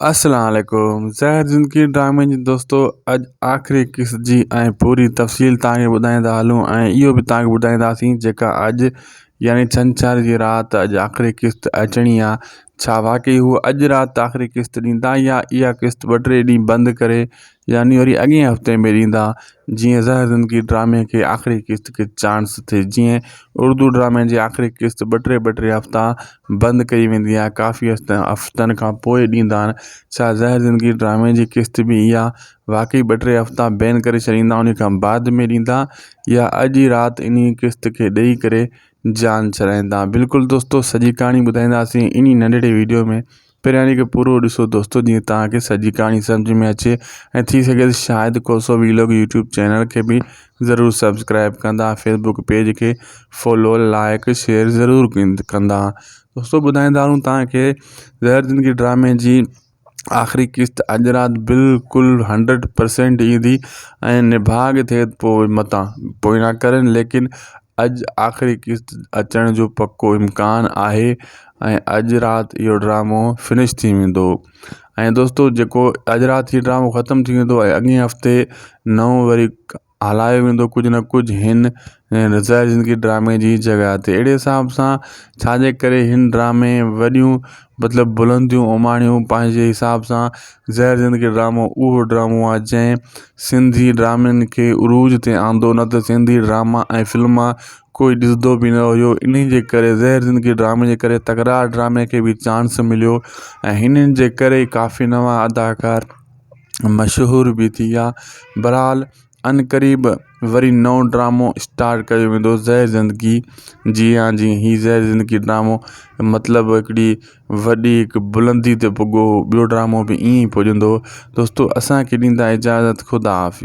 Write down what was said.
السلام عليڪم زهر زندگي ڊرامي جي دوستو اڄ آخري قسط جي ۽ پوري تفصيل توهان کي ٻڌائيندا هلون ۽ اهو به توهان کي ٻڌائينداسين جيڪا اڄ يعني ڇنڇر جي رات اڄ آخري قسط اچڻي آ ڇا واقعي هو اڄ رات آخري قسط ڏيندا يا اها قسط ٻه ٽي ڏينهن بند ڪري يعني وري اڳئين هفتي ۾ ڏيندا جيئن زهر زندگي ڊرامي کي آخري قسط کي چانس ٿئي جيئن اردو ڊرامي جي آخري قسط ٻه ٽي ٻه ٽي هفتا بند ڪئي ويندي آهي ڪافي هفتن کان پوء ڏيندا آهن ڇا زهر زندگي ڊرامي جي قسط به اها واقعي ٻه ٽي هفتا بين ڪري ڇڏيندا ان کان بعد ۾ ڏيندا يا اڄ ئي رات انهي قسط کي ڏئي ڪري جان ڇڏائيندا بلڪل دوستو سڄي ڪهاڻي ٻڌائينداسين انهي ننڍڙي ويڊيو ۾ پهريان کي پورو ڏسو دوستو جيئن توهان کي سڄي ڪهاڻي سمجھ ۾ اچي ۽ ٿي سگهي ته Shahid Khoso vlog YouTube channel کي به ضرور سبسڪرائب ڪندا فيسبوڪ پيج کي فالو لائڪ شيئر ضرور ڪندا دوستو ٻڌائيندا هلون توهان کي زهر زندگي ڊرامي جي آخري قسط اڄ رات بلڪل هنڊريڊ پرسينٽ ايندي ۽ نڀاڳ ٿئي پوء متان پوء نه ڪرن ليڪن اڄ آخري قسط اچڻ جو پڪو امڪان آهي ۽ اڄ رات اهو ڊرامو فنش ٿي ويندو ۽ دوستو جيڪو اڄ رات هي ڊرامو ختم ٿي ويندو ۽ اڳئين هفتي نئون وري هلايو ويندو ڪجهه نه ڪجهه هن زهر زندگي ڊرامي جي جڳهه تي اهڙي حساب سان ڇاجي ڪري هن ڊرامي وڏيون مطلب بلنديون اماڻيون پنهنجي حساب سان زهر زندگي ڊرامو اهو ڊرامو آهي جنهن سنڌي ڊرامن کي عروج تي آندو نه ته سنڌي ڊراما ۽ فلما ڪوئي ڏسندو به نه هيو انهي جي ڪري زهر زندگي ڊرامي جي ڪري تڪرار ڊرامي کي به چانس مليو ۽ هنن جي ڪري ڪافي نوان اداڪار مشهور به ٿي ويا بهرحال عنقريب وري نئون ڊرامو اسٽارٽ ڪيو ويندو زهر زندگي جي ها جي هي زهر زندگي ڊرامو مطلب هڪڙي وڏي هڪ بلندي تي پڳو هو ٻيو ڊرامو به ائين ئي پڄندو دوستو اسانکي ڏيندا اجازت خدا حافظ.